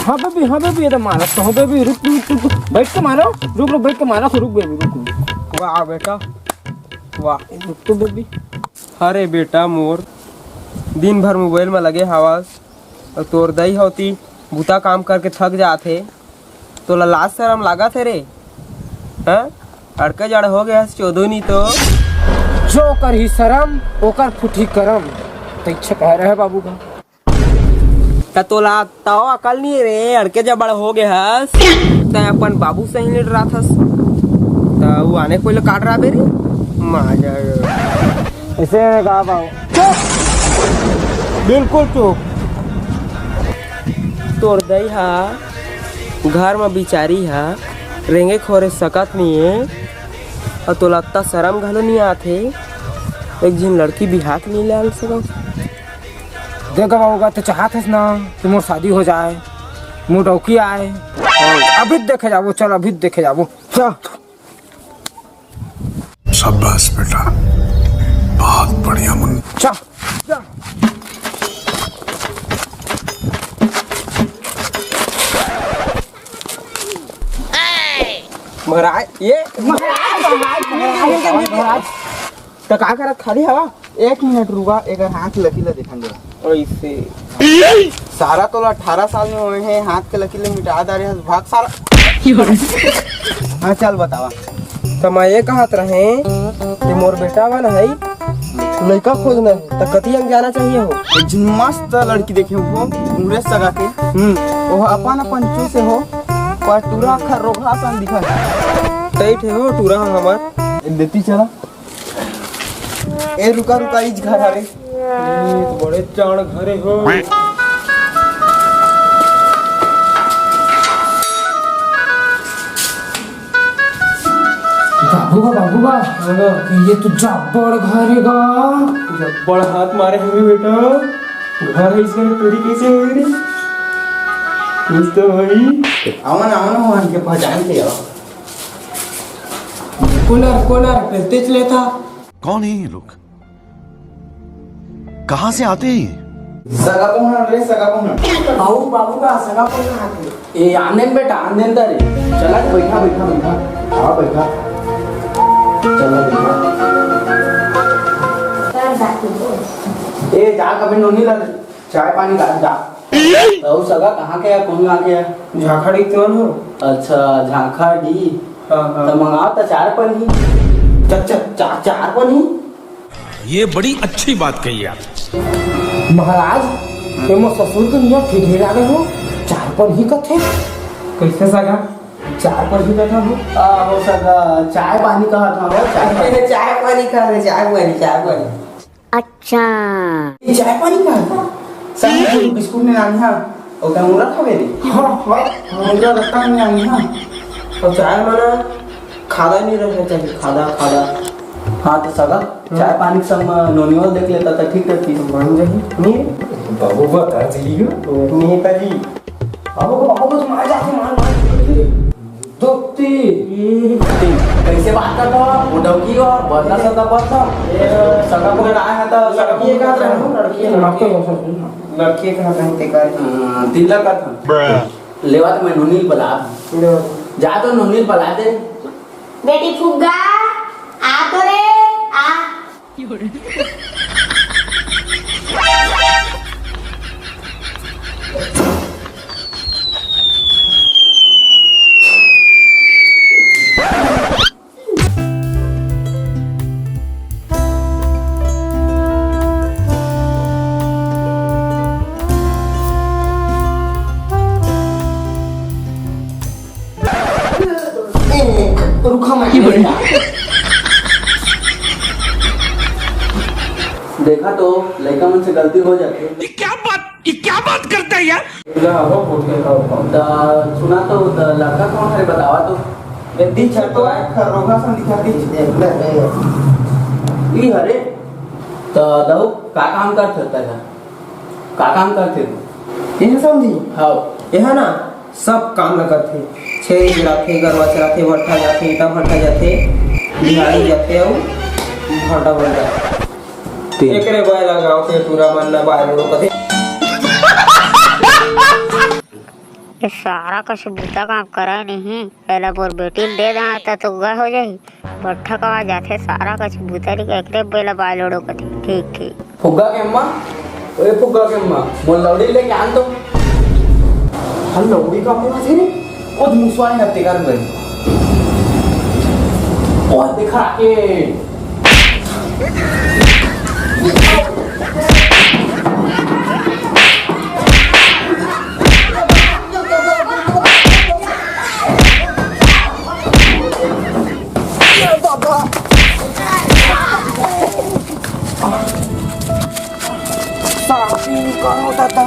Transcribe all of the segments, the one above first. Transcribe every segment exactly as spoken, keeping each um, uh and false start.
हाँ बेबी, हाँ बेबी, ये तो मारा तो हो बेबी, रुक, रुक, रुक, रुक, बैठ के मारो, रुक, रुक, बैठ के मारा, रुक बेबी, रुक, रुक। वाह बेटा, वाह। रुक तो बेबी। अरे बेटा मोर, दिन भर मोबाइल में लगे हवस, अउ तोर दई होती बुता काम करके थक जात हे, तोला लाज शरम लागत हे रे? हाँ, अड़के जड़ हो गया चोदो नी तो। जो करही शरम, ओकर फुटही करम। तइच्छे कह रहे बाबू का। त तोला तौ अकल नहीं रे, अड़के जबड़ हो गए हस, तै अपन बाबू सही लड़ रहा थस, त वो आने कोई लो काट रहा बेरी। माजा। ऐसे में कहा बाबू। चुप, बिल्कुल चुप। तोर दई हा घर म बिचारी हा रेंगे खोरे सकत नहीं है, और तोला अत्ता शरम घलो नहीं आत है, एक झिन लड़की बिहार के नहीं ले आन सकत। देख बाबू का तो चाहत हस ना कि मोर शादी हो जाए, मोर डौकी आए। अभी देखे जाबो, चल अभी देखे जाबो। चल। शाबाश बेटा, बहुत बढ़िया मुन्ना। चल। महाराज, ये महाराज, महाराज, महाराज, महाराज। त का करत खाली हवा? एक मिनट रुका, एकर हाथ लकीर ला देखन दे। ऐसे। सारा तोला अठारह साल में होए हैं, हाथ के लकीर ला मिटा डारे हस, भाग सारा। हाँ, चल बतावा। त मैं ये कहत रहे कि मोर बेटा वाला है, लड़का खोजना है, त कति अंग जाना चाहिए हो? एक झिन मस्त लड़की देखे हो, उमरे सगा के। हम्म। वो अपन अपन चू से हो, पर टूरा अखर रोगहा सन दिखा। तई ठे हो टूरा हमर। देती चला। ए, रुका, रुका, इच घर हरे। ए, तो बड़े चाण घरे हो। बाबू बा, बाबू बा, हाँ। ये तो जब्बड़ घर हे गा। जब्बड़ हाथ मारे हवे बेटा। घर हे, इसमें चोरी कैसे होई रे? कुछ तो होई। आवा ना, आवा ना, हो, इनके पहचान के आवा। कोनर, कोनर, पेलतेच लेता। कौन है ये लोग? कहाँ से आते हैं ये? सगा पोहन रे, सगा पोहन। बाबू, बाबू का सगा पोहन आते। ए, आंदेन बेटा, आंदेन तारे। चला, बैठा, बैठा, बैठा। हाँ, बैठा। चला, बैठा। ए, जा, कभी नोनी ला चाय पानी ला, जा। अउ सगा कहाँ के हे, कौन गाँव के हे? झाखाड़ी के हो? अच्छा, झाखाड़ी। हाँ, हाँ। त मंगाओ त चार पनही। चा-, चा-, चा-, चार पनही? ये बड़ी अच्छी बात कही आप। महाराज, ये मोर ससुर के नियत ठीक नहीं लागे हो, चार पनही कथे। कैसे सगा? चार पनही कथा हो? आ, हो सगा, चाय पानी कहा था, हो, चाय पानी। चाय पानी कहा रे, चाय पानी, चाय पानी। अच्छा। ये चाय पानी का है? सब में बिस्कुट ने आनी हा। ओकर मुरत हवे रे। हाँ, हाँ, मुरत रत्ता ने आनी हा। और चाय मना खादा नहीं रहना चाहिए, खादा, खादा। हाँ, तो सगा, चाय पानी के संग नोनियो देख लेता तो ठीक रहती। बन जाही। नहीं, बाबू बता चाहिए। नहीं, ताजी। बाबू को, बाबू को तो मार जाते, मार, मार। धोती। कैसे बात करता हो? वो डौकी हो, बदला सदा बदला। सगा को आया है तो लड़की का था, लड़की का था। लड़की का था, ते का। हम्म, तिलक का था। लेवा तो मैं नोनी बला। लेवा। जा तो नोनी बला दे। बेटी फुग्गा, आ तो रे, आ। रुखा मत। देखा तो लइका मन से गलती हो जाथे। ये क्या बात, ये क्या बात करता है यार? त सुना तो, त लड़का कौन हरे बतावा तो। दी छर तो आए, खरोगा सन दिखा दी। ई हरे। त दहू का काम करथे तेहा? का काम करथे तू? ये समझी? हाँ। ये है ना, सब काम ल करथे। छेरी चराथे, गरवा चराथे, भट्ठा जाथे, ईटा भट्ठा जाथे, दिहाड़ी जाथे अउ भाटा बन जाथे। तीन। एकरे बाय लगाओ के टूरा मन ना बाय लोड़ो कथे। ये सारा कछु बूता काम करे नहीं, एला मोर बेटी ल दे दा, त तो गा हो जाही। बट्ठा कवा जाथे सारा कछु बूता नहीं, एकरे बेला बाय लोड़ो कथे। ठीक, ठीक। फुग्गा के अम्मा, ओए फुग्गा के अम्मा, मोर लौड़ी लेके आन तो। हल लौड़ी का अम्मा थे रे, खुद मुसवा नहीं नत्ती कर गई। ओए देखा के। शादी करो दादा,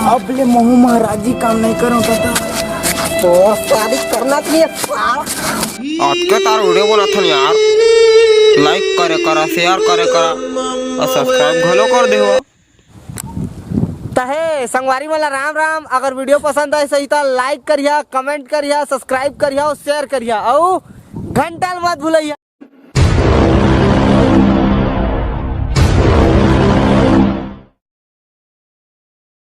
अब ले महू महाराजी काम नहीं करो दादा। तो शादी करना चाहिए साला। आज के तार वीडियो बनाथन यार, like करे करा, share करे करा और subscribe घलो कर देहो। तहे संगवारी मन ला राम राम। अगर वीडियो पसंद आए सही त like करिया, comment करिया, subscribe करिया और share करिया और घंटा ल मत भूलैया।